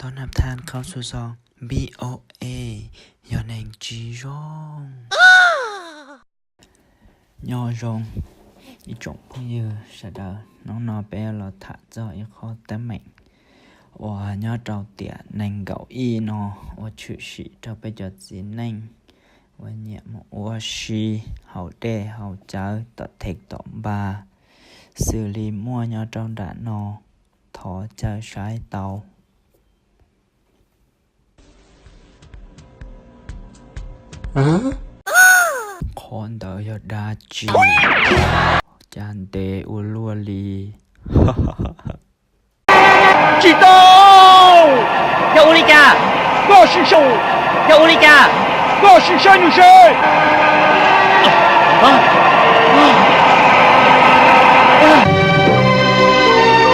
Tau nab than khau xu xo, B O A, yog neeg tsis zoo. Nyob zoo ib tsoom phooj ywg sawv daws, hnub no peb los tham txog ib qho teeb meem uas nyob rau tiam nees nkaum ib no uas tshwm sim rau peb cov txiv neej uas nyiam mus ua si hauv dej hauv cawv tom thev tom npag, xws li muaj nyob rau nram no, thov caw saib tau. Qhov ntawd yog dab tsi? Cas ntev ua luaj li? Tsis tau! Yog ua li cas? Koj sim saib! Yog ua li cas? Koj sim saib nws seb!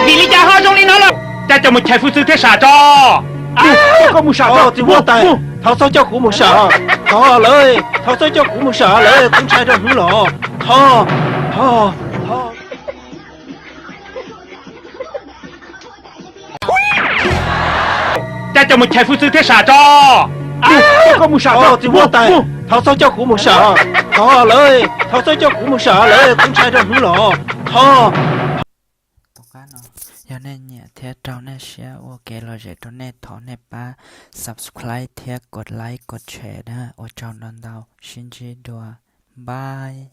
Vim li cas ho zoo li no lawm? Cas coj mus chais fwj xwb thiab sam tso? Koj mus sam tso, txiv huab tais. Thov txhob coj kuv mus sam. Thov lawm, thov txhob coj kuv mus sam lawm, kuv ntshai rau hwv los. Thov, thov, thov. Cas coj mus chais fwj xwb thiab sam tso? Koj mus sam tso, txiv huab tais. Thov txhob coj kuv mus sam. Thov lawm, thov txhob coj kuv mus sam lawm, kuv ntshai rau hwv los. Thov. Tom qab no, yog nej nyiam thiab raug nej siab ua kev lom zem rau nej, thov nej pab subscribe thiab kos like kos share na. Ua tsaug ntau ntau, sib ntsib dua, bye.